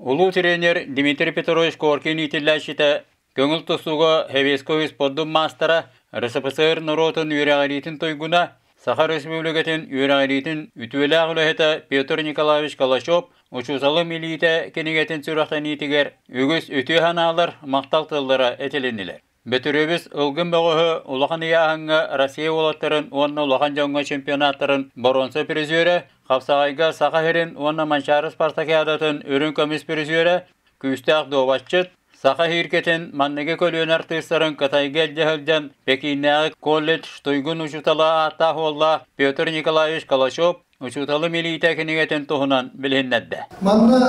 Улуу тренер Дмитрий Петрович Коркин иитиллээччитэ, көҥүл тустууга Сэбиэскэй спордун маастара, РСФСР норуотун үөрэҕириитин туйгуна, Саха Республикатын үөрэҕириитин үтүөлээх үлэһитэ Петр Николаевич Калачев «Учууталым илиитэ» кинигэтин сүрэхтэниитигэр үгүс үтүө санаалар, махтал тыллара этилиннилэр. Бөтүрүөбүс ылгын бөҕөһө улахан ыйааһыҥҥа Россия уолаттарын уонна улахан дьоҥҥо чемпионаттарын боруонса призерэ, хапсаҕайга Саха сирин уонна Манчаары спартакиадатын үрүҥ көмүс призерэ, күүстээх дуобатчыт, Саха иһииркэтин манныгы көлүөнэ артыыстарын Кытайга илдьэ сылдьан Пекиннээҕи колледж туйгун учуутала ааттаах уоллаах Петр Николаевич Калачев «Учууталым илиитэ» кинигэтин туһунан билиһиннэрдэ. Манна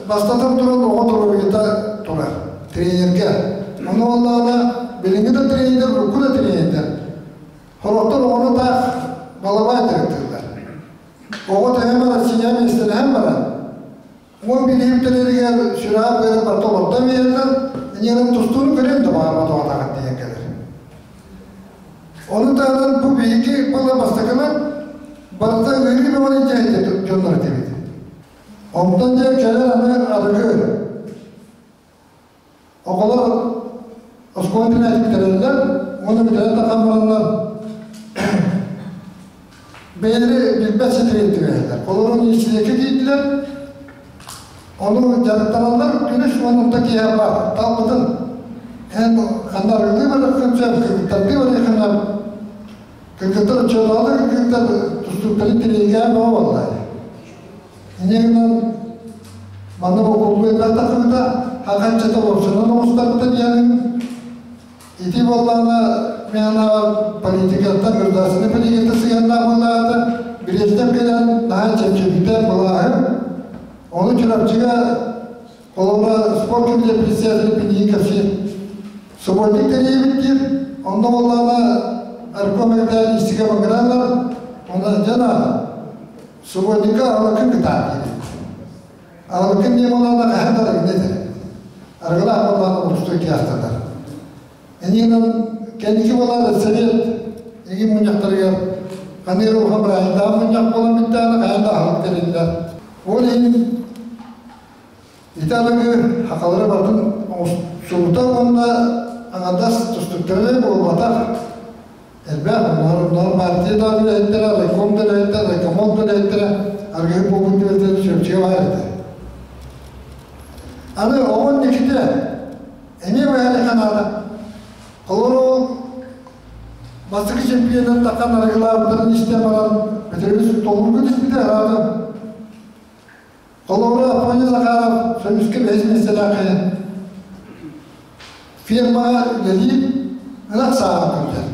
бастатан туран оҕо доруобуйата турар тренергэ. Ону оллаана билиҥҥи да тренердэр, урукку да тренердэр сорохтор оҕону таах балабай дьарыктыыллар. Оҕо төһө барар, синьээн миэстэлэһэн баран, Уон билиһимтэлэригэр сүрэҕэ быара барыта олордон биэрэллэр, инньэнэн тустууну көрүөн да баҕарбат оҕотоҕун диэн кэлэр. Ону таһынан бу биһиги была бастакынан барыта ыарыы бөҕөнү дьэһитэ дьоннор этибит. Онтон дьэ кэлэр аны арыгы. Оҕолор оскуола бүтэрэн бүтэрэллэр уонна бүтэрэн тахсан бараннар бэйэлэри билбэт ситирин түбэһэллэр. Олорон истиэкэ киирдилэр, ону дьарыктаналлар күнүс уонна онто киэһэ баар талбытын эн ханна арыгылыы барыаххын сөп, кыргыттардыы барыаххын сөп. Кыргыттар оччотооҕу кыргыттар тустууктарын тириэйгээн бөҕө буолла. Инньэ гынан манна бокуллуу элбэх тахсыбыта, хаханчата уопсунан оҥостарбыта диэҕиҥ. Ити буоллаҕына мин анаабар политикаттан государственнай политиката сыһыаннаах буоллаҕына Брежнев кэлэн наһаа чэпчэпитэ былааһы. Ону Чурапчыга холобура спорт комитет председателя Пинигин кэпсиир. Субботник тэрийэбит диир, онно буоллаҕына Арком Эгдээт истигэ баҥырааллар, онно дьана Субботника алыкын кытаат диэбит. Алыкын диэн буоллаҕына хаһан да арыгыны этэр. Арыгылаах буоллаҕына урустуй киһи Эниинэн кэнники буолар совет игин мунньахтарыгар ханыыр улахан бырааһындаах мунньах буолан бүттэҕинэ хаһан да аһылык тэриллэр. Ол иһин ити арыгы хахалары барытын оҥостубута уонна аҥардас тустуктары буолбатах Элбэх олорор партия да үлэһиттэрэ, райком да үлэһиттэрэ, райкомол да үлэһиттэрэ аргыһы буолбут түбэлтэ Чурапчыга баар этэ. Аны оҕо инникитэ эмиэ бэйэлээх наада. Холобур, бастакы чемпионат таххан арыгылаабыттарын истэн баран, Петрович толуурга түспүтэ араатын. Холобура, Афоня Захаров Союзка бэһис миэстэлээх фирмаҕа үлэлиир, ынах сааҕа көрдөр.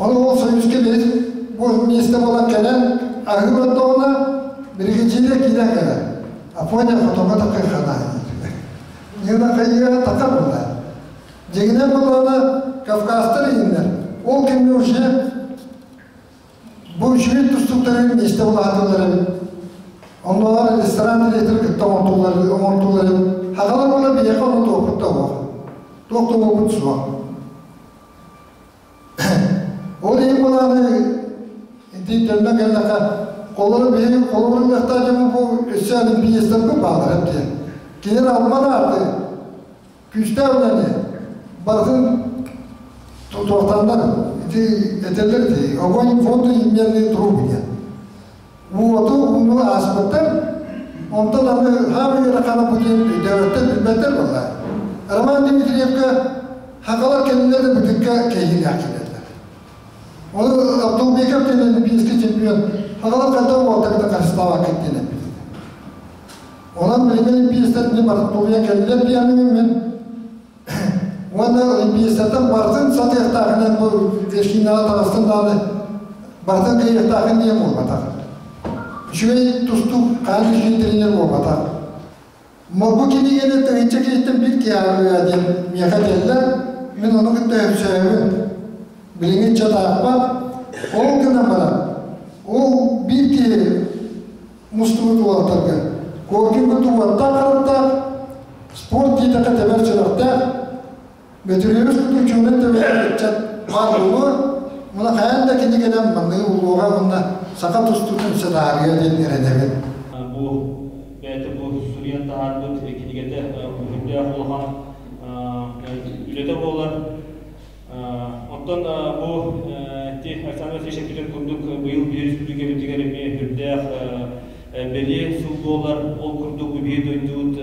Ону ол Союзка бэһис миэстэ буолан кэлэн, аһыы олордоҕуна, биригэдьиирэ киирэн кэлэр. Афоня хотоҥҥо такыаххана Нина хайыыга такар буолла. Дьиҥинэн буоллаҕына, Кавказтар иһиннэр. Ол кэмҥэ уже Бу үчүгэй тустууктары миэстэ улааталлар эбит. Оннооҕор ресторан дириэктэрин кытта оҥортуллар оҥортуллар эбит. Хагалар буола биһиэхэ ону туохпут да суох. Туох да буолбут суох. Ол иһин буолааны ити төннөн кэллэххэ холобур биһиги холобур ылыахтаах дьоммут бу өссө олимпиецтарбыт бааллар эбит диэн. Кинилэр албан ааты күүстээх үлэни барытын туохтаннар ити этэллэр ити огонь воду и медные трубы диэн уоту ууну ааспыттар онтон аны хаамый ыарахана бу диэн өйдөөбөттөр билбэттэр буолла Роман Дмитриевка хахалар кэннилэр да бытыкка кэһиилээх кэлэллэр ону Абдулбеков диэн олимпийский чемпион хахалар хантан уолтарга харыстаабакка диэн эппит. Онон билигин олимпиецтэр мин барытын кэллилэр диэммин мин уонна олимпиецтэртэн барытын сатыахтаахынан бу вершинаҕа таҕыстым даҕаны барытын кыайыахтаахын диэн буолбатах. Үчүгэй тустуук хаан үчүгэй тренер буолбатах. Бу кинигэни тыһыынча киһиттэн биир киһи ааҕыа диэн миэхэ этэллэр. Мин ону кытта өпсөөбүн. Билигин чатааппат. Ол гынан баран, ол биир киһи мустубут уолаттарга Коркин курдук уоттаах харахтаах, спорт диэтэххэ тэбэр сүрэхтээх, Бөтүрүөбүс курдук чуунан төбөлөөх ыччат баар буолуо, муна хайаан да кинигэнэн манныгы булуоҕа уонна саха тустуутун сатаарыа диэн эрэнэбин. Бу бэйэтэ бу суруйан таһаарбыт кинигэтэ үрдээх улахан үлэтэ буолар. Оттон бу Александр Васильевич эппитин курдук быйыл биир республикабытыгар эмиэ үрдээх бэлиэ сыл буолар. Ол курдук бу биһиги дойдубут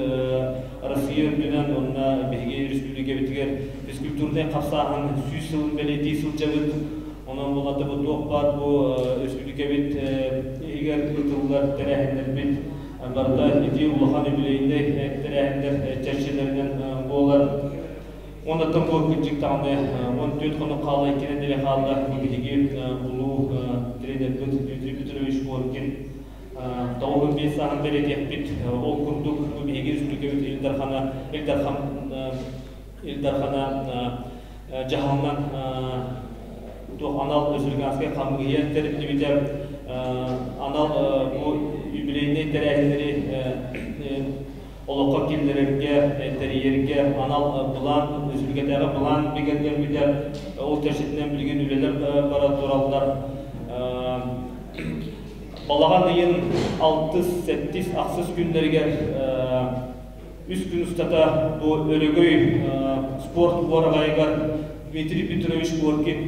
Россия үрдүнэн уонна биһиги республикабытыгар физкультурнай хамсааһын 100 сылын бэлиэтии сылдьабыт. Онон булата бу туох баар бу республикабыт иһигэр ыытыллар тэрээһиннэрбит барыта ити улахан юбилейнай тэрээһиннэр чэрчилэринэн буолар. Оннуттан бу кырдьык даҕаны 14 хонук хаалла, 2 нэдиэлэ хаалла. Бу биһиги улуу тренербит Дмитрий Петрович Коркин 95 сааһын бэлиэтиэхпит. Ол курдук бу биһиги республикабыт Ил Дархана Ил Дархан Ил Дархана дьаһалынан туох анал республиканскай хамыыһыйа тэриллибитэ. Анал бу юбилейнай тэрээһиннэри олоххо киллэрэргэ, тэрийэргэ анал былаан, республикатааҕы былаан бигэргэммитэ. Ол чэрчитинэн билигин үлэлэр бара тураллар. Балаҕан ыйын 6, 7, 8 күннэригэр үс күн устата бу Өрөгөй спорт уораҕайыгар Дмитрий Петрович Коркин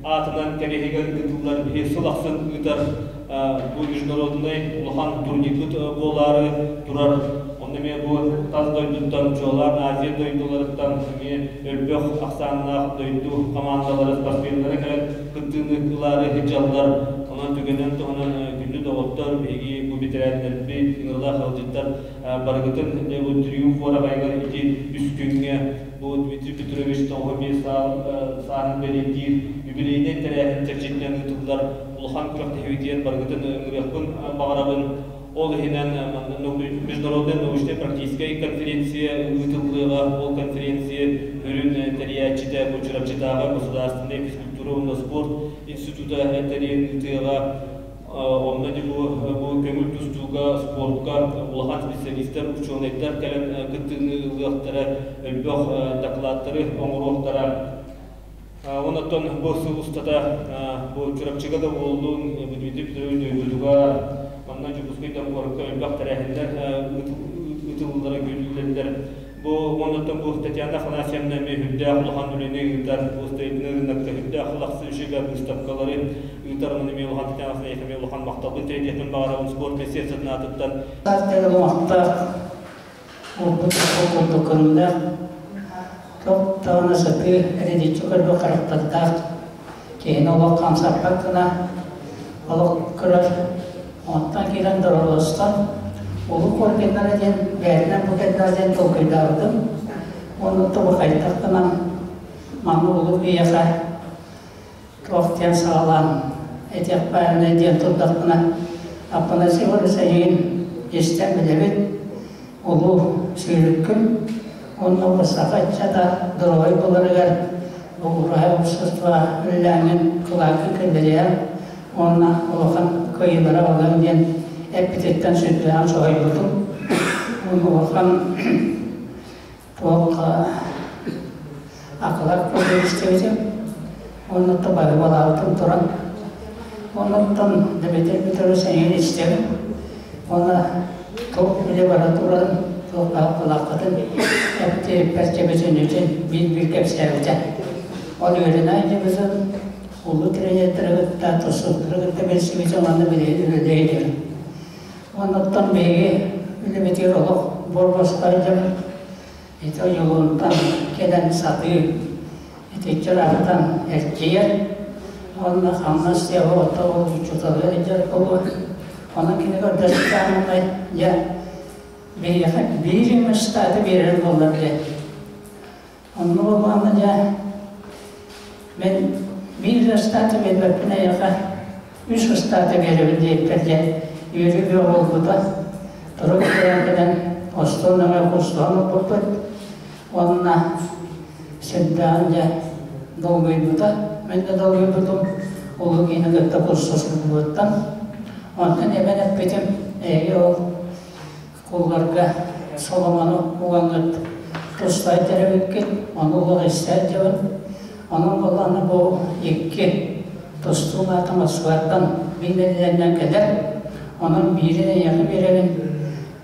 аатынан кэриэһигэр ыытыллар биһи сыл ахсын ыытар бу международнай улахан турнирбыт буолаары турар. Онно эмиэ бу тас дойдуттан, чуолаан Азия дойдуларыттан эмиэ өлбөх ахсааннаах дойду хамаандалара, спортсменнара кэлэн кыттыыны ылаары сылдьаллар. Онон түгэнэн туһунан күндү доҕоттор, биһиги бу бэтэрээннэрбит, ыҥырылаах ыалдьыттар барыгытын бу триумф уораҕайыгар ити үс күҥҥэ бу Дмитрий Петрович 95 сааһын бэлиэтиир юбилейнай тэрээһин чэрчитинэн ыытыллар улахан күрэхтэһиибитигэр барыгытын ыҥырыахпын баҕарабын. Ол иһинэн международная научнай практическай конференция ыытыллыаҕа. Ол конференция сүрүн тэрийээччитэ бу Чурапчытааҕы государственнай физкультура уонна спорт института тэрийэн ыытыаҕа. Онно бу көҥүл тустууга, спортка улахан специалистар, учуонайдар кэлэн кыттыыны ылыахтара, элбэх докладтары оҥоруохтара. Онтон бу сыл устата бу Чурапчыга да буоллун, Дмитрий Петрович дойдутугар, манна Дьокуускай куоракка элбэх тэрээһиннэр ыытыллара күүтүллэллэр. Бу оннуттан бу Татьяна Афанасьевна эмиэ үрдээх улахан үлэни ыытар, бу строительный рынокка үрдээх улахсан үчүгэй выставкалары ыытар, онон эмиэ улахан Татьяна Афанасьевна эмиэ улахан махталбын тириэрдиэхпин баҕарабын спорт министерствотын аатыттан. Уҥуохтаах уурбут курдук көрүҥнээх, туох даҕаны сытыы эрэдиччи көрбүт харахтардаах киһини олох хамсаппат гына олох көрөр. Онтон киирэн дороолостон улуу Коркиннара диэн бэйэтинэн бу кэллэҕэ диэн толкуйдаабытым. Уонна тобу хайдах гынан манна улуу киһиэхэ туох диэн саҕалаан этиэхпээҕинэй диэн турдахпына Афанасий Иванович эйигин истэн билэбит, улуу сүүрүккүн уонна бу саха ыччата доруобай буоларыгар бу ураһа общество үлэлээҥҥин кылааккын киллэриэҕин уонна улахан кыайыылары аҕалыаҥ диэн эппититтэн сүрдээҕин соһуйбутум. Уонна улахан туох акылаат курдук истибитим. Уонна баһыыбалаабытым туран. Оннуттан Дмитрий Петрович эйигин истэбин. Уонна туох үлэ бара турарын, туох баһыыбалааххытын эппит кэбисэнньитин биир-биир кэпсээбитэ. Ол үөрэнэ дьыбытын улуу тренердэрэ кытта, тустууктары кытта билсибитим уонна билигин үлэлэһэ Оннуттан биһиги үлэбитигэр олох буор-босхо дьон ити ойуулунтан кэлэн сатыы итиччэ ыраахтан эрчийэр уонна хамнас диэҕи орто учууталга илдьэр буолуо. Онон кини көрдөспүтэ дьэ биһиэхэ биир эмэ штаты биэрэр буоллар диэн. Онно буоллаҕына дьэ мин биир ыстааты биэрбэппин эйиэхэ үс ыстааты биэрэбин диэбиппэр диэн үөрүү бөҕө буолбута. Турук кэлэн кэлэн остуол нөҥүө куустуһан ылбыппыт уонна сүрдээҕин дьэ долгуйбута. Мин да долгуйбутум улуу киһини кытта курсуспутуттан. Онтон эбэн эппитим эһиги ол Кулларга соломону угаҥҥыт тустай төрөбүккүт, ону олох истэр дьон. Онон буоллаҕына бу икки тустуу аата Москваттан мин бэлиэлэринэн кэлэр. Онон биирин эйиэхэ биэрэбин.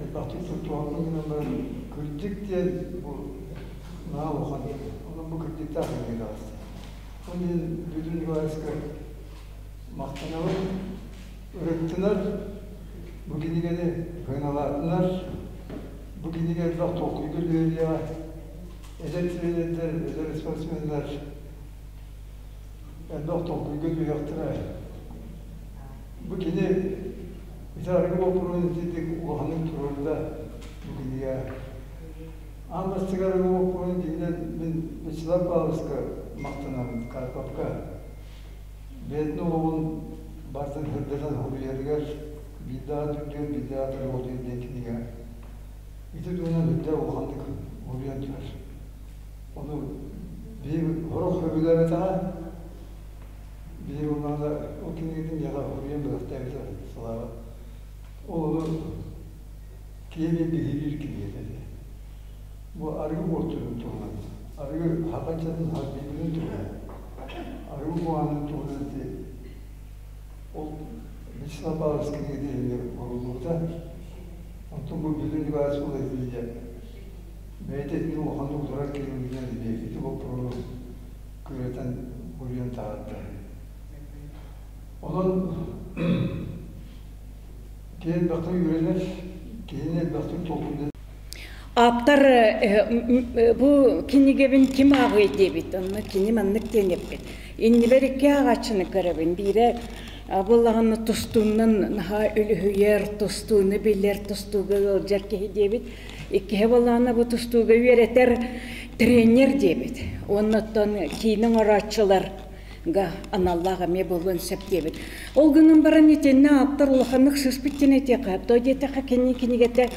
Элбэхтик туттуһаллар гынан баран, кырдьык диэн бу наһаа улахан. Онон бу кырдьыктаах кинигэ таҕыста. Ол иһин Бүлүү Николаевичка махтанабын. Ырыттынар, бу кинигэни сыаналаатынар, бу кинигэ элбэх толкуйга үөрүйэҕэ эдэр тренердэр, эдэр спортсменнар элбэх толкуйга түһүөхтэрэ. Бу кини ити арыгы боппуруоһун ититик улаханнык туруорда бу кинигэ. Аан бастакы арыгы боппуруоһун дьиҥинэн мин Вячеслав Павловичка махтанабын, Карповка. Бэйэтин олоҕун барытын сырдатан суруйарыгар биирдээх үрдүөр, биирдээх дороҕотуйар диэн кинигэ ити туһунан үрдээх улаханнык уһуйан турар. Ону биир сорох сөбүлээбэтэҕэ, биир улаана ол кинигэтин миэхэ уһуйан бэлэхтээбитэ Слава. Ол ону киһи биһириир кинигэтэ этэ. Бу арыгы буортуйун туһунан, арыгы хаханчатын харбыыбытын туһунан, арыгы куһаҕанын туһунан ити ол Вячеслав Павлович кинигэтэ иһигэр уһуллубута. Онтон бу Бүлүү Николаевич буола итиннэ бэйэтэ итини улаханнык утарар киһи быһыытынан ити боппуруоһу күрэтэн уруйан таһаарда. Онон киһи элбэхтик үөрэнэр, киһини элбэхтик толкуйдан Ааптар бу кинигэбин ким ааҕыай диэбит, онно кини маннык диэн эппит. Иннибэр икки ааҕааччыны көрөбүн. Биирэ буоллаҕына тустуунан наһаа үлүһүйэр, тустууну билэр, тустууга ыалдьар киһи диэбит. Иккиһэ буоллаҕына бу тустууга үөрэтэр тренер диэбит. Уонна оттон киинэ оҥорооччулар га аналлаах эмиэ буолуон сөп диэбит. Ол гынан баран итиннэ ааптар улаханнык сыспыт диэн этиэххэ, то диэтэххэ кини кинигэтэ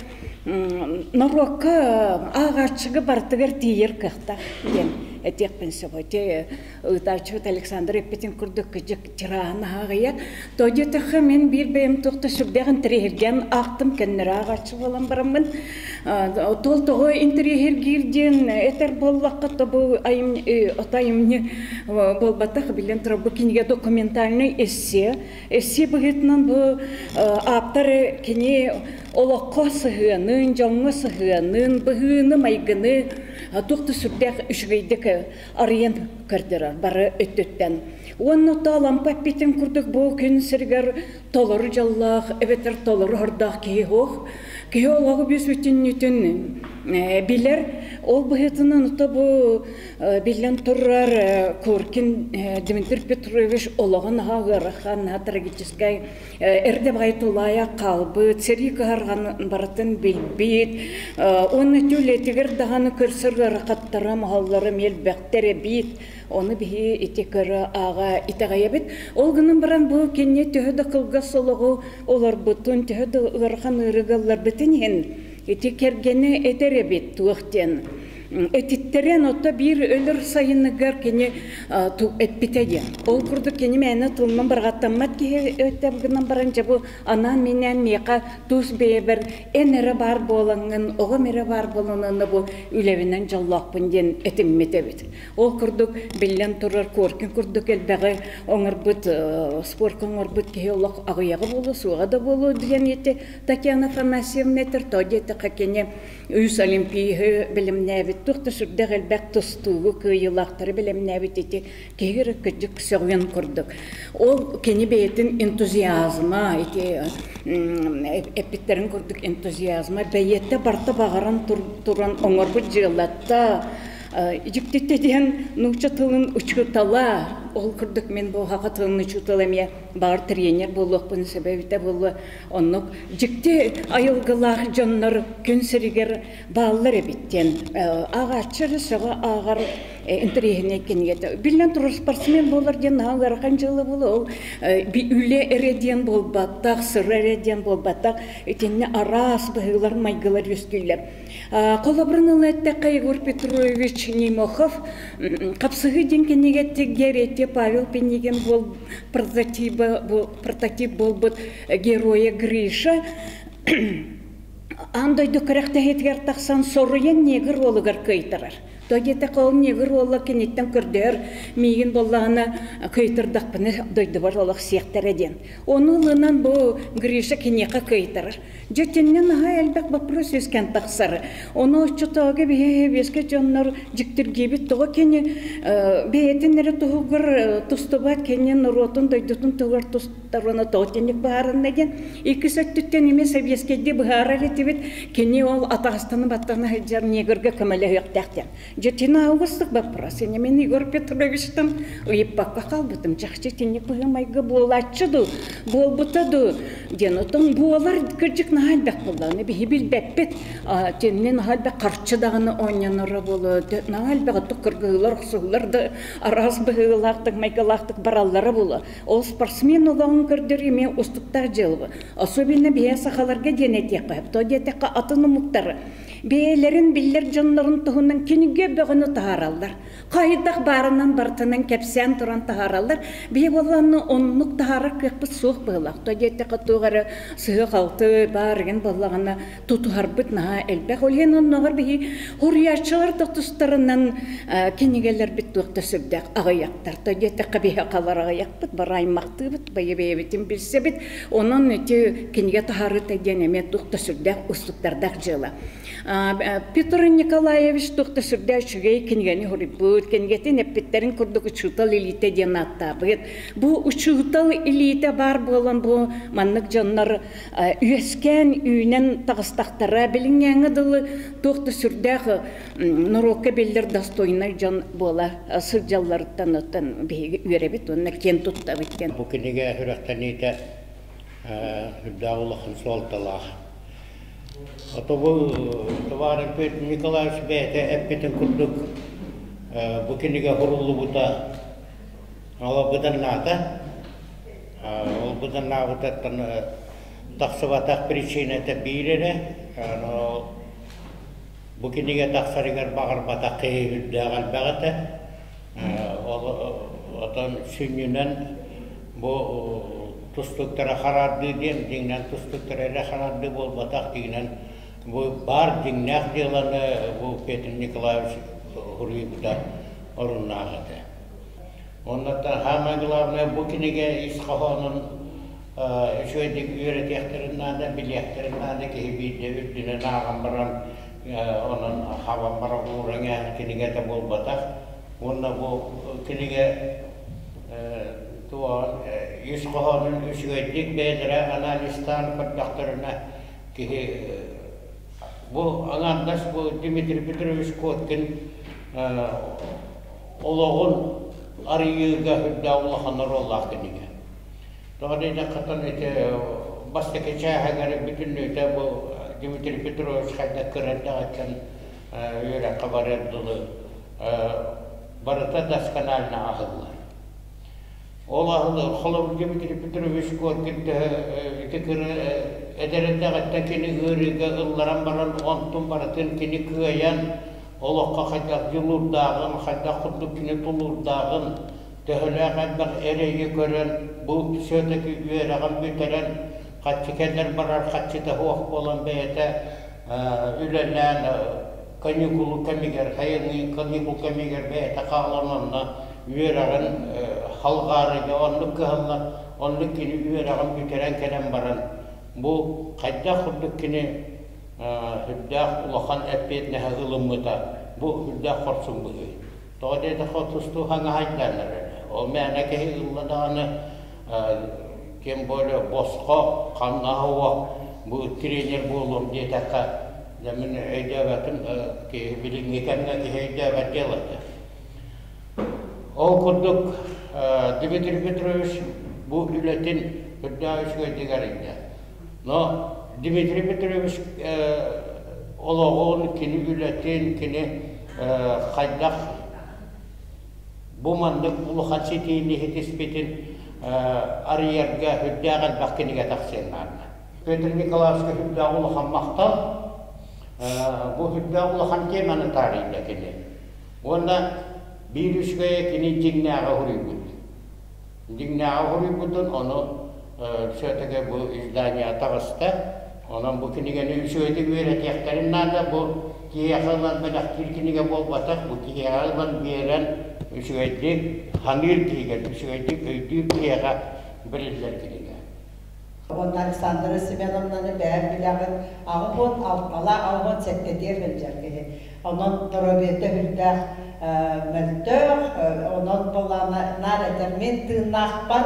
норуокка ааҕааччыга барытыгар тиийэр кыахтаах диэн этиэхпин сөп. Ити ыытааччыбыт Александр эппитин курдук кыдьык тираһын ааҕыйар. То диэтэххэ мин биир бэйэм туох да сүрдээх интэриэһиргээн аахтым, кэннэрэ ааҕааччы буолан бараммын Тол тоҕо интэриэһиргиир диэн этэр буоллахха, то бу айымньы буолбатах, билэн турар, бу кинигэ документальный эссе. Эссе быһыытынан бу ааптар кини олоххо сыһыанын, дьоҥҥо сыһыанын, быһыыны, майгыны туох да сүрдээх үчүгэйдик арыйан көрдөрөр бары өттүттэн. Уонна то лампа эппитин курдук бу күн сиригэр толору дьоллоох эбэтэр толору хордоох киһи суох. Киһи олоҕу бүүс бүтүннүүтүн билэр. Ол быһыытынан ото бу биллэн турар Коркин Дмитрий Петрович олоҕун наһаа ыарахан, наһаа трагическай эрдэ баҕайы тулаайах хаалбыт, сэрии кыһарҕан барытын билбит. Уонна үлэтигэр даҕаны көрсөр ыарахаттара, моһоллоро элбэхтэр эбит. Ону биһи ити көрө ааҕа итэҕэйэбит. Ол гынан баран бу кини төһө да кылгас олоҕу олорбутун, төһө да ыарахан ыарыыга ылларбытын иһин ити кэргэнэ этэр эбит туох диэн. Этиттэрэн ото биир өлөр сайыныгар кини эппитэ диэн. Ол курдук кини мээнэ тылынан барҕаттаммат киһи өттө гынан баран дьэ бу анаан-минээн миэхэ тус бэйэбэр эн эрэ баар буолаҥҥын, оҕом эрэ баар буолан бу үлэбинэн дьоллоохпун диэн этиммит эбит. Ол курдук, биллэн турар, Коркин курдук элбэҕи оҥорбут, спорка оҥорбут киһи олох аҕыйаҕа буолуо, суоҕа да буолуо диэн ити Татьяна Афанасьевна этэр, тоҕо диэтэххэ кини үс олимпиеһы бэлэмнээбит, туох да сүрдээх элбэх тустуугу кыайыылаахтары бэлэмнээбит ити киһи эрэ кырдьык сөҕүөн курдук. Ол кини бэйэтин энтузиазма, ити эппиттэрин курдук энтузиазма бэйэтэ барыта баҕаран туран оҥорбут дьыалата, Дьиктитэ диэн нуучча тылын учуутала, ол курдук мин бу саха тылын учуутала эмиэ баҕар тренер буолуохпун сөбө эбитэ буолуо. Оннук дьикти айылгылаах дьоннор күн сиригэр бааллар эбит диэн ааҕааччы эрэ сөҕө ааҕар интэриэһинэй кинигэтэ. Биллэн турар, спортсмен буолар диэн наһаа ыарахан дьыала буолуо. Ол үлэ эрэ диэн буолбатах, сыра эрэ диэн буолбатах. Итиннэ араас быһыылар, майгылар үөскүүллэр. Холобурун ылан эттэххэ, Егор Петрович Немохов «Хапсыһыы» диэн кинигэтигэр эти Павел Пинигин буол прототиба прототип буолбут геройа Гриша аан дойду күрэхтэһиитигэр тахсан соруйан негр уолугар кыайтарар. То диэтэххэ ол негр уола киниттэн көрдөһөр миигин буоллаҕына кыйтырдахпына дойдубар олох сиэхтэрэ диэн. Ону ылынан бу Гриша киниэхэ кыайтарар. Дьэ итиннэ наһаа элбэх вопрос үөскээн тахсар. Ону оччотооҕу биһи сэбиэскэй дьоннор дьиктиргиибит тоҕо кини бэйэтин эрэ туһугар тустубат кини норуотун дойдутун туһугар тустар уонна тоҕо итинник быһаарынна диэн. Иккис өттүттэн эмиэ сэбиэскэйдии быһаарар этибит кини ол атаҕастана баттана сылдьар негрга көмөлөһүөхтээх диэн. Дьэ итини уустук вопрос. Мин Егор Петровичтан ыйыппакка хаалбытым. Чахчы итинник быһыы-майгы буолааччы дуу, буолбута дуу диэн. Отон буолар кырдьык наһаа элбэх буоллаҕына биһи билбэппит. Тинни наһаа элбэх харчы даҕаны оонньоноро буолуо. Наһаа элбэх оттук кыргыһыылар, охсуһуулар да араас быһыылаахтык, майгылаахтык бараллара буолуо. Ол спортсмен олоҕун көрдөр эмиэ устуктаах дьыала. Особенно биһи сахаларга диэн этиэххэ сөп. То диэтэххэ атын омуктар Бэйэлэрин биллэр дьоннорун туһунан кинигэ бөҕөнү таһаараллар. Хайдах баарынан барытынан кэпсээн туран таһаараллар. Биһи буоллаҕына оннук таһаарар кыахпыт суох быһыылаах. То диэтэххэ туох эрэ сыһыа-халты баар игин буоллаҕына тутуһарбыт наһаа элбэх. Ол иһин оннооҕор биһи суруйааччылар да тустарынан кинигэлэрбит туох да сүрдээх аҕыйахтар. То диэтэххэ биһи халар аҕыйахпыт, бары аймахтыыбыт, бэйэ-бэйэбитин билсэбит. Онон ити кинигэ таһаарыыта диэн эмиэ туох да сүрдээх уустуктардаах дьыала. Петр Николаевич туох да сүрдээх үчүгэй кинигэни суруйбут, кинигэтин эппиттэрин курдук учуутал илиитэ диэн ааттаабыт. Бу учуутал илиитэ баар буолан бу маннык дьоннор үөскээн үүнэн таҕыстахтара билиҥҥээҥҥэ дылы туох да сүрдээх норуокка биллэр достойнай дьон буола сылдьалларыттан оттон биһиги үөрэбит уонна киэн туттабыт диэн. Бу кинигэ сүрэхтэниитэ үрдээх улахан суолталаах. Ото бу товарищ Петр Николаевич бэйэтэ эппитин курдук бу кинигэ суруллубута ол быданнаата. Ол быданнаабытыттан тахсыбатах причината биир эрэ. Бу кинигэ тахсарыгар баҕарбатах киһи үрдээх элбэх этэ. Ол отон сүнньүнэн бу тустууктара хараардыы диэн дьиҥинэн тустууктара эрэ хараардыы буолбатах дьиҥинэн бу баар дьиҥнээх дьыаланы бу Петр Николаевич суруйбута оруннаах этэ. Оннуттан саамай главное бу кинигэ ис хоһоонун үчүгэйдик үөрэтиэхтэрин наада, билиэхтэрин наада киһи биирдэ үрдүнэн ааҕан баран онон хабан баран ууран ээһэр кинигэтэ буолбатах. Уонна бу кинигэ туоҕун ис хоһоонун үчүгэйдик бэйэлэрэ анализтаан көрдөхтөрүнэ киһи бу аҥаардас бу Дмитрий Петрович Коткин олоҕун арыйыыга үрдээх улахан оруоллаах кинигэ. Тоҕо диэтэххэ ити бастакы чааһыгар бүтүннүүтэ бу Дмитрий Петрович хайдах кыра эрдэҕиттэн үөрэххэ барыар дылы барыта досконально аһыллар. Ол аһыллар холобур Дмитрий Петрович Коркин төһө ити кыра эдэр эрдэҕиттэн кини ыарыыга ылларан баран онтун барытын кини кыайан олоххо хайдах дьулуурдааҕын, хайдах курдук кини тулуурдааҕын, төһөлөөх элбэх эрэйи көрөн, бу все-таки үөрэҕин бүтэрэн, хаччы кэлэр барар хаччыта суох буолан бэйэтэ үлэлээн каникулу кэмигэр, сайыҥҥы каникул кэмигэр бэйэтэ хаалан онно үөрэҕин халҕаарыйда, оннук кыһаллан, оннук кини үөрэҕин бүтэрэн кэлэн баран, бу хайдах курдук кини сүрдээх улахан эппиэтинэһи ылыммыта бу сүрдээх хорсун быһыы. Тоҕо диэтэххэ тустуу хаҥаһайдааннар эрэ. Ол мээнэ киһи ылла даҕаны тем более босхо ханна уох бу тренер буолуом диэтэххэ дьэ мин өйдөөбөтүм киһи билиҥҥи кэмҥэ киһи өйдөөбөт дьыалата. Ол курдук Дмитрий Петрович бу үлэтин үрдээх үчүгэйдик арыйда. Но Дмитрий Петрович олоҕун, кини үлэтин, кини хайдах бу маннык улахан ситиини ситиспитин арыйарга үрдээх элбэх кинигэ тахсыан наада. Петр Николаевичка үрдээх улахан махтал. Бу үрдээх улахан теманы таарыйда кини. Уонна биир үчүгэйэ кини дьиҥнээҕи уһуруйбут. Дьиҥнээҕи уһуруйбутун ону все-таки бу издание таҕыста. Онон бу кинигэни үчүгэйдик үөрэтиэхтэрин наада. Бу киһиэхэ ылан бэлэхтиир кинигэ буолбатах, бу киһиэхэ ылан биэрэн үчүгэйдик ханыыр киһигэр, үчүгэйдик өйдүүр киһиэхэ бэриллэр кинигэ. Уонна Александра Семеновнаны бэйэм билэҕин, 86-лаах, 87-тигэр сылдьар киһи. Онон доруобуйата үрдээх мөлтөх, онон буоллаҕына наар этэр мин тыыннаахпар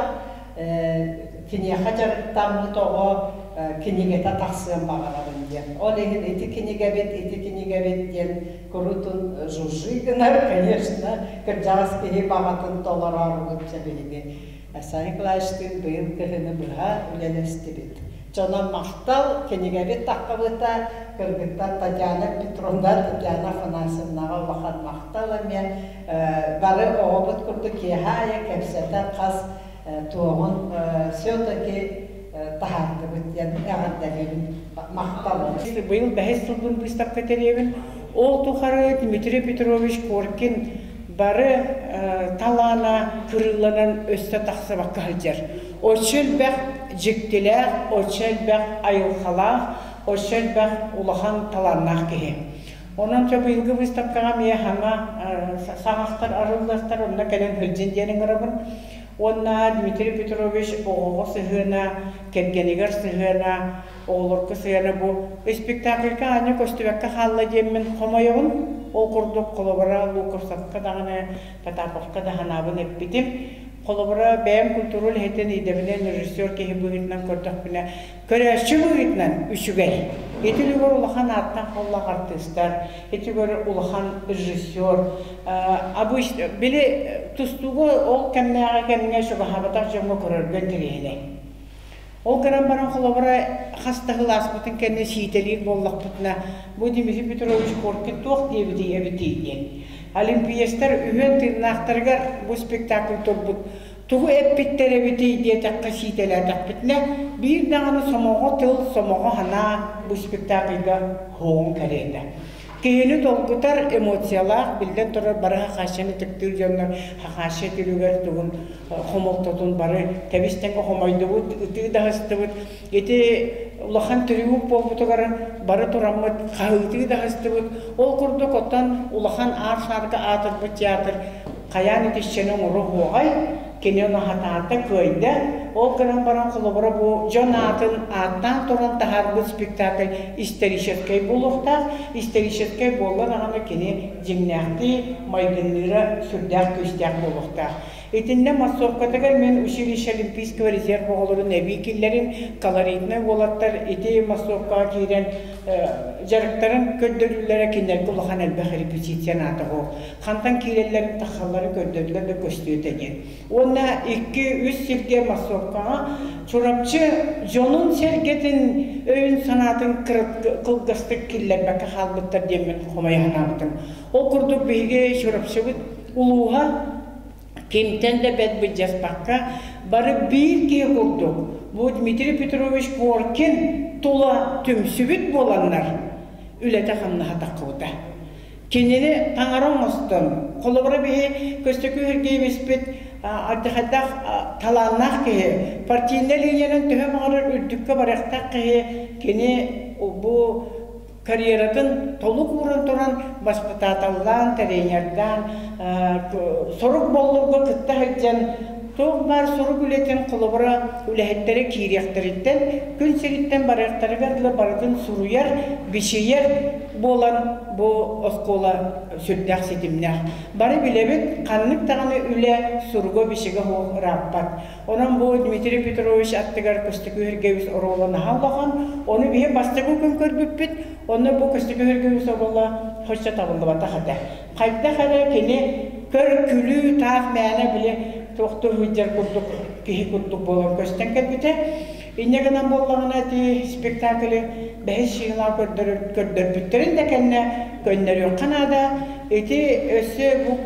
киниэхэ дьарыктаммыт оҕо кинигэтэ тахсыан баҕарабын диэн. Ол иһин ити кинигэбит, ити кинигэбит диэн куруутун жужжи гынар, конечно, кырдьаҕас киһи баҕатын толороорубут дьэ биһиги. Александр Николаевичтыын быйыл кыһыны быһа үлэлэстибит. Дьонон махтал, кинигэбит таххыбыта, кыргыттар Татьяна Петровна, Татьяна Афанасьевнаҕа улахан махтал эмиэ. Бары оҕобут курдук киэһэ аайы кэпсэтэн хас туоҕун все-таки таһаардыбыт диэн эҕэрдэлиибин, махтал. Быйыл бэһис сылбын быыстапка тэрийэбин. Ол тухары Дмитрий Петрович Коркин бары талаана кырыыланан өссө тахсыбакка сылдьар. Оччо элбэх дьиктилээх, оччо элбэх айылҕалаах, оччо элбэх улахан талааннаах киһи. Онон чэ быйылгы выставкаҕа эмиэ саҥа саҕахтар арыллыахтар, онно кэлэн сылдьын диэн ыҥырабын. Уонна Дмитрий Петрович оҕоҕо сыһыана, кэргэнигэр сыһыана, оҕолорго сыһыана бу спектакльга аанньа көстүбэккэ хаалла диэммин хомойобун. Ол курдук холобура Луковцевка даҕаны, Потаповка да санаабын эппитим. Холобура, бэйэм культура үлэһитин идэбинэн режиссер киһи быһыытынан көрдөхпүнэ, көрөөччү быһыытынан үчүгэй. Ити үлүгэр улахан ааттаах буоллах артыыстар, ити үлүгэр улахан режиссер. Обычно, били тустууга ол кэмнээҕи кэмҥэ чугаһаабатах дьоҥҥо көрөргө интэриэһинэй. Ол гынан баран холобура хас да сыл ааспытын кэннэ сиитэлиир буоллахпытына, бу Дмитрий Петрович Коркин туох диэбитий эбитий диэн. Олимпиецтар үһүөн тыыннаахтарыгар бу спектакль турбут тугу эппиттэр эбитий диэтэххэ сиитэлээтэхпитинэ, биир даҕаны сомоҕо тыл, сомоҕо санаа бу спектакльга һуоҕун кэриэтэ. Киһини долгутар эмоциялаах, биллэн турар, бары хахааччыны ытыктыыр дьоннор хахааччы түлүгэр тугун хомолтотун бары тэбис-тэҥҥэ хомойдубут, ытыы да аһыстыбыт. Ити улахан триумф буолбутугар бары тураммыт хаһыытыы да аһыстыбыт. Ол курдук оттон улахан аар-саарга аатырбыт театр хайаан итиччэни оҥоруо кини ону хатаата, кыайда. Ол гынан баран холобура бу дьон аатын ааттаан туран таһаарбыт спектакль историческай буолуохтаах. Историческай буолла даҕаны кини дьиҥнээхтии майгынныыра сүрдээх күүстээх буолуохтаах. Итиннэ массовкатыгар мен училище Олимпийского резерва оҕолорун эбии киллэрин, колоритнай уолаттар ити массовкаҕа киирэн дьарыктарын көрдөрүүлэрэ кинилэргэ улахан элбэх репетиция наада буол. Хантан киирэллэрин таххалларын көрдөрдүлэр да көстүөтэ диэн. Уонна икки-үс сиргэ массовкаҕа Чурапчы дьонун-сэргэтин өйүн-санаатын кылгастык киллэрбэккэ хаалбыттар диэммин хомойо санаабытым. Ол курдук биһиги Чурапчыбыт улууһа кимтэн да бэт былдьаспакка бары биир киһи курдук бу Дмитрий Петрович Коркин тула түмсүбүт буоланнар үлэтэ-хамнаһа таххыбыта. Кинини таҥара оҥостон, холобура биһи Көстөкүү Сергеевичпит алдьархайдаах талааннаах киһи, партийнай линиянан төһө баҕарар үрдүккэ барыахтаах киһи, кини бу карьератын толук ууран туран баспытааталлаан, тренердаан, сорук боллурга кытта сылдьан туох баар сурук үлэтин холобура үлэһиттэрэ киириэхтэриттэн, күн сириттэн барыахтарыгар дылы барытын суруйар, бичийэр буолан бу оскуола сүрдээх ситимнээх. Бары билэбит, ханнык даҕаны үлэ суруга-бичигэ суох ырааппат. Онон бу Дмитрий Петрович аттыгар Көстөкүү Сергеевич оруола наһаа улахан. Ону биһи бастакы күн көрбүппүт. Онно бу Көстөкүү Сергеевич оруола хоччо табыллыбатах этэ. Хайдах эрэ кини көр-күлүү таах мээнэ били туохтуу сылдьар курдук киһи курдук буолан көстөн кэлбитэ. Инньэ гынан буоллаҕына ити спектаклы бэһис сыылаах көрдөрбүттэрин да кэннэ көннөрүөххэ наада. Ити өссө бу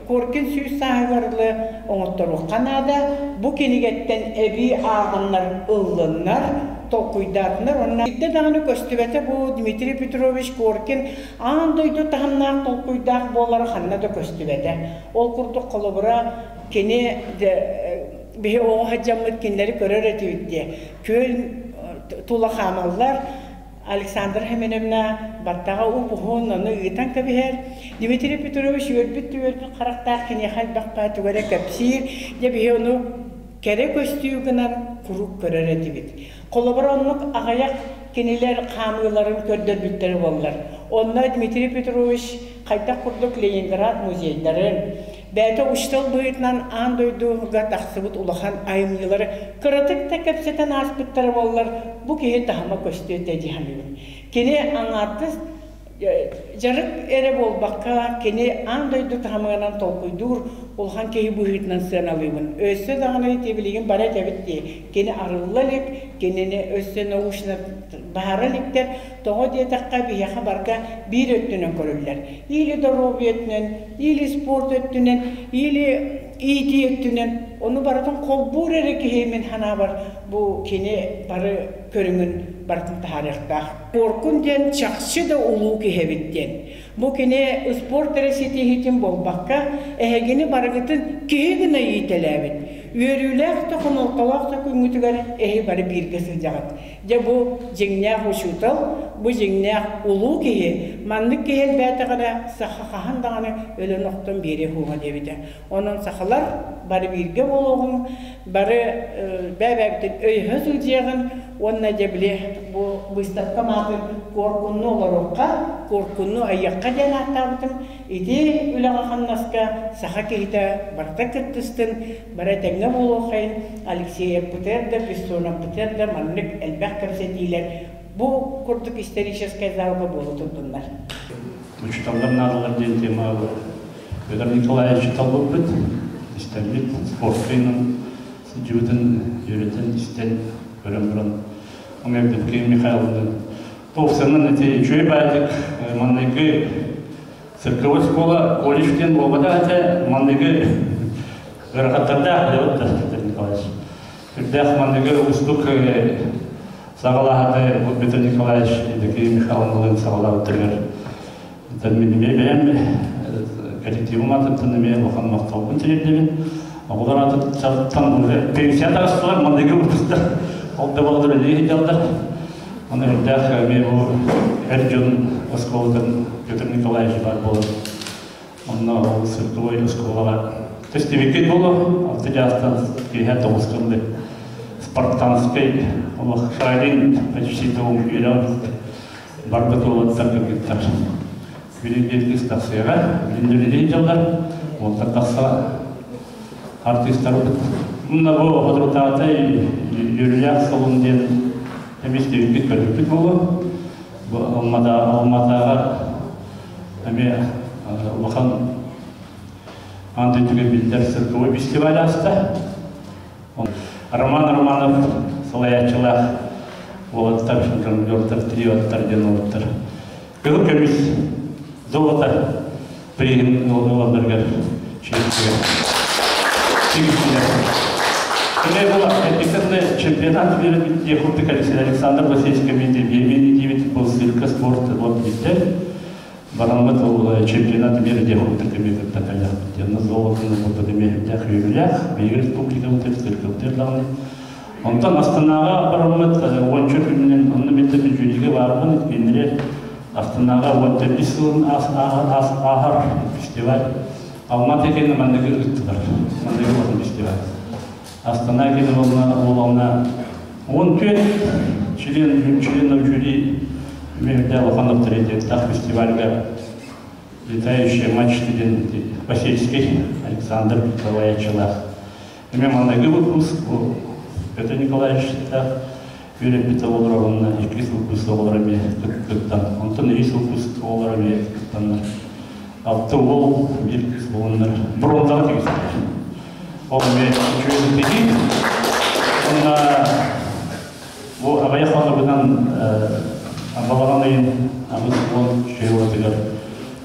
Коркин сүүс сааһыгар дылы оҥотторуохха наада. Бу кинигэттэн эбии ааҕаннар ыллыннар, толкуйдаатыннар. Уонна биирдэ даҕаны көстүбэтэ бу Дмитрий Петрович Коркин аан дойду таһымнаах толкуйдаах буолара ханна да көстүбэтэ. Ол курдук холобура кини биһи оҕо сылдьаммыт кинилэри көрөр этибит диye. Күөл тула хаамаллар. Александра Семеновна баттаҕа уп-уһун, ону ыытан кэбиһэр. Дмитрий Петрович үөрбүт-үөрбүт харахтаах киниэхэ элбэх баа тугу эрэ кэпсиир. Дьэ биһи ону кэрэ көстүү гынан куруук көрөр этибит. Холобур, оннук аҕыйах кинилэр хаамыыларын көрдөрбүттэрэ буоллар. Онно Дмитрий Петрович хайдах курдук Ленинград музейдарын, бэйэтэ учуутал быһыытынан аан дойдуга тахсыбыт улахан айымньылары кыратык да кэпсэтэн ааспыттара буоллар, бу киһи таһыма көстүө этэ дии саныыбын. Кини аҥаардас дьарык эрэ буолбакка, кини аан дойду таһымынан толкуйдуур улахан киһи быһыытынан сыаналыыбын. Өссө даҕаны ити билигин бары этэбит дии, кини арылла илик, кинини өссө научно баһара иликтэр. Тоҕо диэтэххэ, биһиэхэ барга биир өттүнэн көрүллэр. Или доруобуйа өттүнэн, или спорт өттүнэн, или иитии өттүнэн. Ону барытын холбуур эрэ киһи мин санаабар бу кини бары көрүҥүн барытын таһаарыахтаах. Куоркун диэн чахчы да улуу киһи эбит диэн. Бу кини спорт эрэ ситиһиитин буолбакка, эһигини барыгытын киһи гына иитэлээбит. Үөрүүлээх да хомолтолоох да күҥҥүтүгэр эһи бары бииргэ сылдьаҕыт. Дьэ бу дьиҥнээх учуутал, бу дьиҥнээх улуу киһи, маннык киһи элбээтэҕинэ саха хаһан даҕаны өлөн-охтон биэриэ суоҕа диэбитэ. Онон сахалар бары бииргэ буолуоҕуҥ, бары бэйэ-бэйэбитин өйөһө сылдьыаҕын уонна дьэ били бу быыстапка маатын Куоркунну олоруохха, Куоркунну айыахха диэн ааттаабытым. Ити үлэҕэ-хамнаска саха киһитэ барыта кыттыстын, бары этэҥҥэ буолуоххайын, Алексеевпытыгар да, Бессоновпытыгар да маннык элбэх кэпсэтиилэр бу курдук историческай залга буола турдуннар. Учууталлар наадалар диэн тема Петр Николаевич талбыппыт, истэммит, спортка сылдьыбытын үөрэтэн, истэн, көрөн баран, Евдокия Михайловна туохсанан эти үчүгэй баайдык манныгы цирковой школа колледж диэн буолбатах этэ, манныгы ыарахаттардаах билэбит да Петр Николаевич. Үрдээх манныгы уустук саҕалаһаты бу Петр Николаевич Евдокия Михайловналыын саҕалаабыттарыгар мин эмиэ бэйэм коллективым атыттан эмиэ улахан махталбын тириэрдэбин. Оҕолор атыттан уже пенсия таҕыстылар, манныгы выпустар ол да буоллар үлэлии сылдьаллар. Оны үрдээх эмиэ бу эр дьон оскуолатын Петр Николаевич бар буолан онно ол цирковой оскуолаҕа тестибиккит буолуо алты чаастан киэһэ тоҕус кылды спартанскай олох Шайлин почти үөрэх барбыт уолаттар кыргыттар билин диэн кыыс тахсыаҕа билин үлэлии дьаллар уолаттар тахса артыыстарбыт мына бу соторутааҕыта үөрүүлээх солун диэн эмиэ истибиппит көрбүппүт буолуо бу Алматааҕа эмиэ улахан аан дойдуга биллэр цирковой фестиваль ааста. Роман Романов салайааччылаах уолаттар, жонглертар, триоттар диэн уолаттар. Кыһыл көмүс золото приһин ылалларыгар Кини бұл эпикенный чемпионат мира курдук Александр Васильевич Комедий диэбит бұл цирка спорт вот битте. Бараммыт ол чемпионат мира диэн курдук эмиэ кытта кэлиэхпит. Онно золотону булбут эмиэ үрдээх үөрүүлээх. Биһиги республикабыт циркабытыгар даҕаны. Онтон Астанаҕа бараммыт уонча күнүнэн онно мин жюригэ баарбын кинилэри Астанаҕа 15 сылын ааһар фестиваль. Алматы кэннэ манныгы ыыттылар. Манныгы улахан фестиваль. Астана кэннэ буоллаҕына 14 член, членов жюри эмиэ улахан авторитеттаах фестивальга летающие мачты диэн Васильский Александр Николаевичилаах. Эмиэ манныгы выпуск Петр Николаевичтаах үөрэппит оҕолор уонна иккис выпуск оҕолор эмиэ кыттан, онтон үһүс выпуск оҕолор эмиэ кыттаннар. Алта уол, биир кыыс буоланнар бронзаҕа тигистилэр. Ол эмиэ үчүгэй ситиһии. Уонна бу аҕыйах хонугунан балаҕан ыйын 80 үчүгэй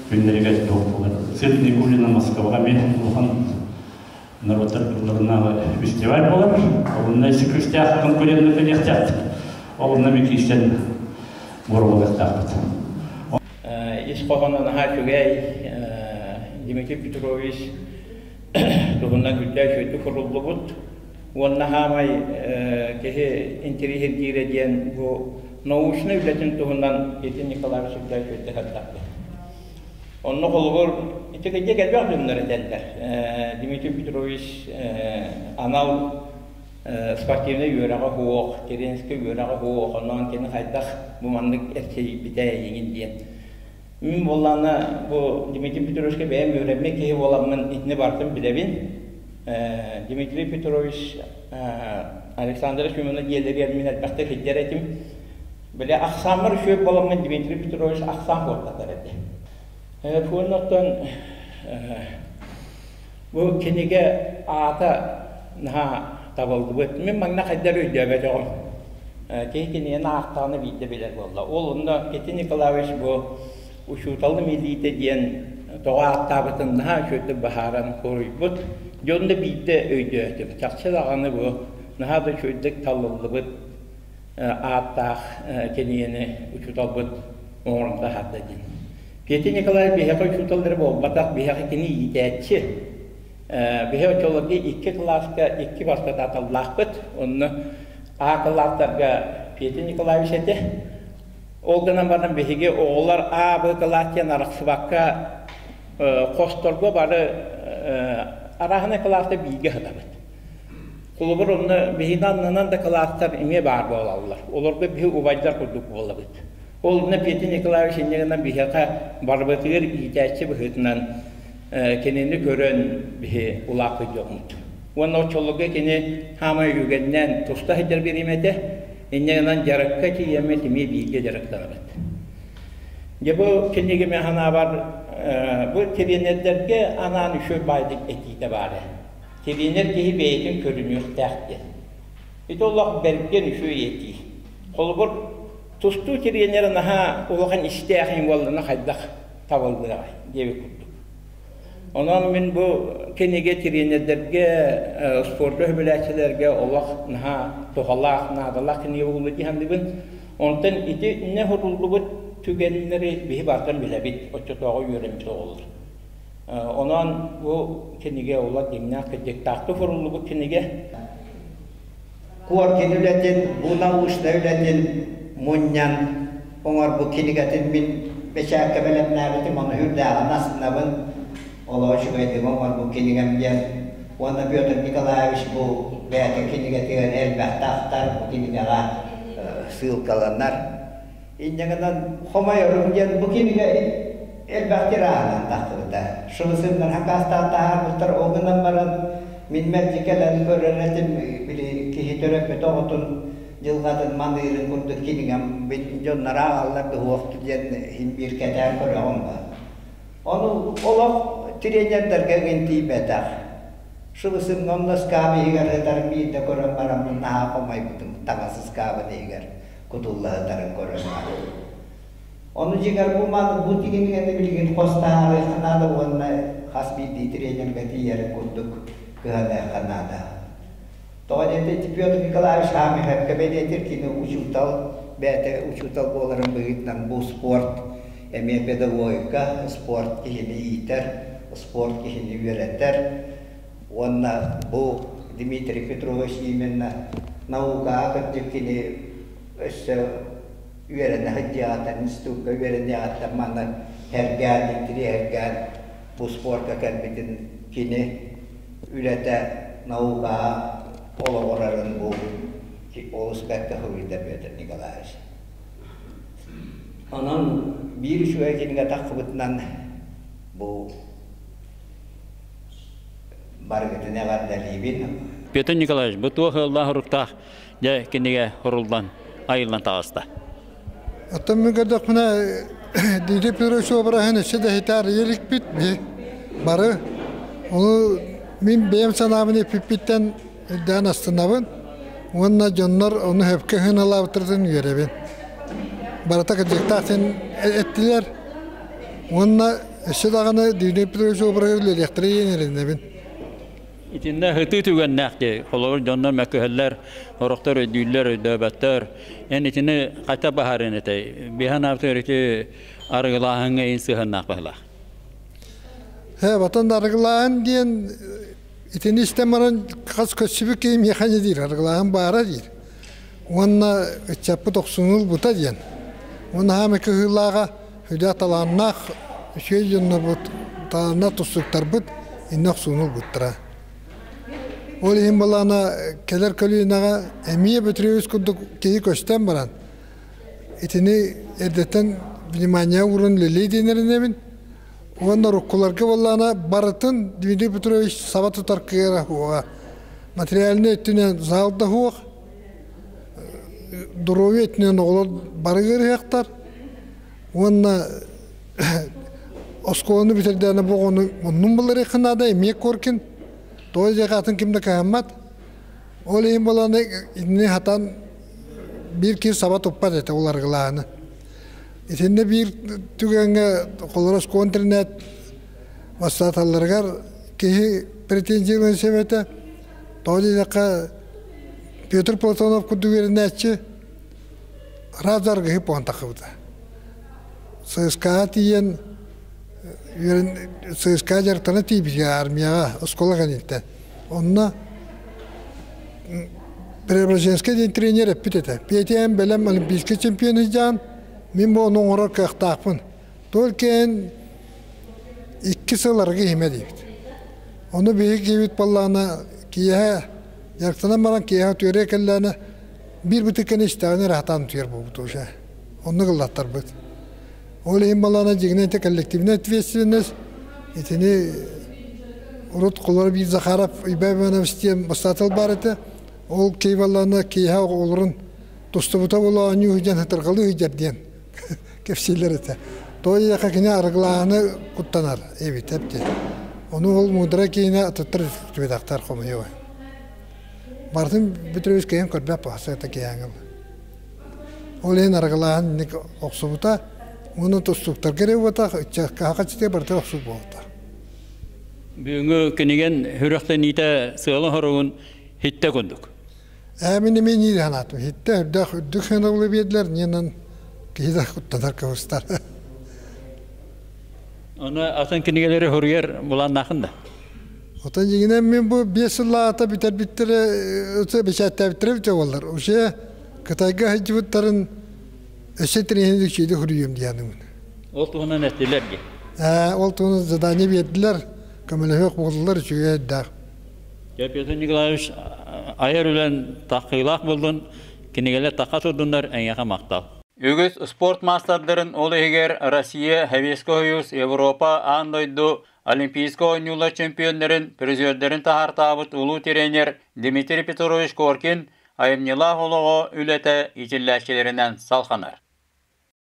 күннэригэр туох буолар. Цирк Никулина Москваҕа эмиэ улахан норуоттар тылларынааҕы фестиваль буолар. Онно күүстээх конкурентны кэлиэхтээхпит. Ол онно ми киирсэн буорулуохтаахпыт. Ис хоһооно наһаа үчүгэй. Дмитрий Петрович туһунан үрдээх үчүгэйдик суруллубут. Уонна хаамай киһи интириэһиргиирэ диэн бу научнай үлэтин туһунан Петр Николаевич Ильич өйдөһөрдөхпүт. Онно холобур ити кыдьык элбэх дьоннор этэллэр. Дмитрий Петрович анал спортивнай үөрэҕэ суох, тренерскэй үөрэҕэ суох, онон кини хайдах бу маннык эрчийбитэ эйигин диэн. Мин буоллаҕына бу Дмитрий Петровичка бэйэм үөрэммит киһи буоламмын итини барытын билэбин. Дмитрий Петрович Александра Семеновна дьиэлэригэр мин элбэхтик сылдьар этим. Били ахсааммар үчүгэй буоламмын Дмитрий Петрович ахсаан куоттатар этэ. Фоннортон бу кинигэ аата наһаа табыллыбыт. Мин манна хайдах өйдөөбөтөҕүм. Киһи кинигэни аахтаҕына биирдэ билэр буолла. Ол онно Петр Николаевич бу учууталым илиитэ диэн тоҕо ааттаабытын наһаа үчүгэйдик быһааран хоруйбут. Дьон да биирдэ өйдөөтүм. Чахчы даҕаны бу наһаа да үчүгэйдик талыллыбыт ааттаах кинигэни учууталбыт оҥорон таһаарда диэн. Петр Николаевич биһиэхэ учуутал эрэ буолбатах, биһиэхэ кини иитээччи. Биһи оччолорго икки кылааска икки бастатааталлаахпыт. Онно А кылаастарга Петр Николаевич этэ. Ол гынан баран биһиги оҕолор А, Б кылаас диэн арахсыбакка хосторго бары арааһынай кылааста бииргэ сытабыт. Холобур, онно биһиги аннынан да кылаастар эмиэ баар буолаллар. Олорго биһи убайдар курдук буолабыт. Ол онно Петр Николаевич инньэ гынан биһиэхэ барыбытыгар иитээччи быһыытынан кинини көрөн биһи улааппыт дьоммут. Уонна оччолорго кини хаамай үгэннээн туста сылдьар бириэмэтэ, инньэ гынан дьарыкка тиийэммит эмиэ бииргэ дьарыктанабыт. Дьэ бу кинигэ мин санаабар бу тириэньэрдэргэ анаан үчүгэй баайдык этиитэ баара. Тириэньэр киһи бэйэтин көрүнүөхтээх диэн. Ити олох бэргэн үчүгэй этии. Холобур, тустуу тириэньэрэ наһаа улахан истээх им буоллана хайдах табыллыаҕай диэбит курдук. Онон мин бу кинигэ тириэньэрдэргэ, спорду сөбүлээччилэргэ олох наһаа туһалаах, наадалаах кинигэ буолла дии саныыбын. Онтон итиннэ суруллубут түгэннэри биһи барытын билэбит, оччотооҕу үөрэммит оҕолор. Онон бу кинигэ олох дьиҥнээх кырдьыктаахтык суруллубут кинигэ. Коркин үлэтин, бу научнай үлэтин мунньан оҥорбут кинигэтин мин бэчээккэ бэлэмнээбитим, ону үрдээҕин астынабын. Олоҕу үчүгэйдик оҥорбут кинигэм диэн. Уонна Петр Николаевич бу бэйэтин кинигэтигэр элбэхтэ ахтар, бу кинигэҕэ ссылкаланар. Инньэ гынан хомойорум диэн бу кинигэ элбэх тираһынан тахсыбыта. Шыбысыннар хакаастаан таһаарбыттар, ол гынан баран мин мэлдьи кэлэн көрөр этим, били киһи төрөппүт оҕотун дьылҕатын маныырын курдук кинигэм мин дьоннор ааҕаллар да диэн иһин биир кэтээн көрөҕүм ба. Ону олох тренердэргэ эҥин тиийбэтэх. Шыбысыҥҥа онно ыскаап иһигэр сытар биирдэ көрөн бараммын наһаа хомойбутум таҥас ыскаабын иһигэр кутулла сытарын көрөн баран. Ону дьиҥэр бу маны бу тигинигэни билигин хос таһаарыахха наада уонна хас биирдии тренергэ тиийэрин курдук кыһаныахха наада. Тоҕо диэтэ Петр Николаевич Амихевка бэлиэтир кини учуутал, бэйэтэ учуутал буоларын быһыытынан бу спорт эмиэ педагогика, спорт киһини иитэр, спорт киһини үөрэтэр уонна бу Дмитрий Петрович именно наукаҕа кырдьык кини өссө үөрэнэ сылдьыаҕыттан, институкка үөрэниэҕиттэн манна сэргээн, интириэһиргээн бу спорка кэлбитин кини үлэтэ наукаҕа олоҕурарын бу олус бэркэ суруйда Петр Николаевич. Онон биир үчүгэй кинигэ тахсыбытынан бу барыгытын эҕэрдэлиибин. Петр Николаевич, бу туох ыаллаах-уруктаах дьэ кинигэ суруллан, айыллан таҕыста? Оттон мин көрдөхпүнэ, Дмитрий Петрович обраһын өссө да хитаар иликпит бары. Ону мин бэйэм санаабын эппиппиттэн үрдээн астынабын уонна дьоннор ону сөпкө сыаналаабыттарыттан үөрэбин. Барыта кырдьыктаах диэн эттилэр уонна өссө даҕаны Дмитрий Петрович обраһы үлэлиэхтэрэ диэн эрэнэбин. Итиннэ ытыы түгэннээх дии. Холобур, дьоннор мөккүһэллэр, сорохтор өйдүүллэр, өйдөөбөттөр. Эн итини хайта баһарын этэй? Биһан аптыр ити арыгылааһыҥҥа ин сыһаннаах баһылаах. Э, батан арыгылааһын диэн итини истэн баран хас көссүбүт киһи миэхэ не диир, арыгылааһын баара диир. Уонна ыччаппыт охсуну ылбыта диэн. Уонна хаамай кыһыылааҕа сүрдээх талааннаах үчүгэй дьоннорбут, талааннаах тустууктарбыт иннэ охсууну ылбыттара. Ол иһин былаана кэлэр көлүөнэҕэ эмиэ Бөтүрүөбүс курдук киһи көстөн баран, итини эрдэттэн внимание ууран үлэлии диэнэринэбин. Уонна уруккуларга буоллаҕына барытын Дмитрий Петрович саба тутар кыара суоҕа. Материальнай өттүнэн зал да суох, доруобуйа өттүнэн оҕолор бары ыарыһахтар уонна оскуоланы бүтэрдэҕинэ бу оҕону муннун булларыахха наада эмиэ Коркин тоҕо диэхэ атын ким да кыһаммат ол иһин буолан итини хатан биир киһи саба туппат этэ уларгылааны итиннэ биир түгэҥҥэ холоро оскуола интернет бастааталларыгар киһи претензиялыан сөп этэ тоҕо диэтэххэ Петр Платонов курдук үөрэнээччи ыраас аргыһы буолан тахсыбыта. ЦСКА тиийэн ЦСКА дьарыктана тиийбитэ армияҕа оскуола кэнниттэн. Онно Преображенскай диэн тренер эппит этэ. Петя эн бэлэм олимпийскай чемпион сылдьаҕын, мин бу ону оҥорор кыахтаахпын. Только эн икки сыл арыгы иһимэ диэбит. Ону биһиги киһибит буоллаҕына киэһэ дьарыктанан баран киэһэ үтүөрэ кэллэҕинэ биир бытыкканы истэҕинэ эрэ сатаан утуйар буолбут уже. Оннук ыллаттарбыт. Ол иһин буоллаҕына дьиҥинэн ити коллективная ответственность итини урут холоро биир Захаров Ибай Иванович диэн бастаатал баар этэ. Ол киһи буоллаҕына киэһэ оҕолорун тустубута буола оонньуу сылдьан хытырҕалыы сылдьар диэн кэпсииллэр этэ. Тоҕо диэтэххэ кини арыгылааһыны куттанар эбит эбит. Ону ол муударай киһини атыттар түбэтэхтэр хомуйуо. Барытын Петрович кыайан көрбөт баҕасыата киһээҥил. Ол иһин арыгылааһын инник охсубута, уонна тустууктарга эрэ буолбатах, ыччакка хаччытыгар барыта охсуу буолта. Бүгүҥҥү кинигэн сүрэхтэниитэ сыала-соругун хиттэ курдук. Мин эмиэ нии санаатым. Хиттэ үрдээх үрдүк сыанабылы биэрдилэр, ньиэнэн киһи да куттанар кыбыстар. Ону атын кинигэлэри суруйар булааннаахын да? Отон дьиҥинэн мин бу 5 сыллааҕыта бүтэрбиттэрэ, бэчээттээбиттэрэ эбитэ буоллар. Уже Кытайга сылдьыбыттарын өссө тренинг үчүгэйдик суруйуом диэхиним. Ол туһунан эттилэр дии. Ол туһунан задание биэрдилэр, көмөлөһүөх буоллулар үчүгэй эрдээх. Дьэ, Петр Николаевич айар үлэн таххыылаах буоллун, кинигэлэр тахха турдуннар, эйиэхэ махтал. Үгүс спорт маастардарын, ол иһигэр Россия, Советский Союз, Европа, аан дойду Олимпийскай оонньуулар чемпионнарын, призердэрин таһаартаабыт улуу тренер Дмитрий Петрович Коркин айымньылаах олоҕо үлэтэ иитиллээччилэринэн салҕанар.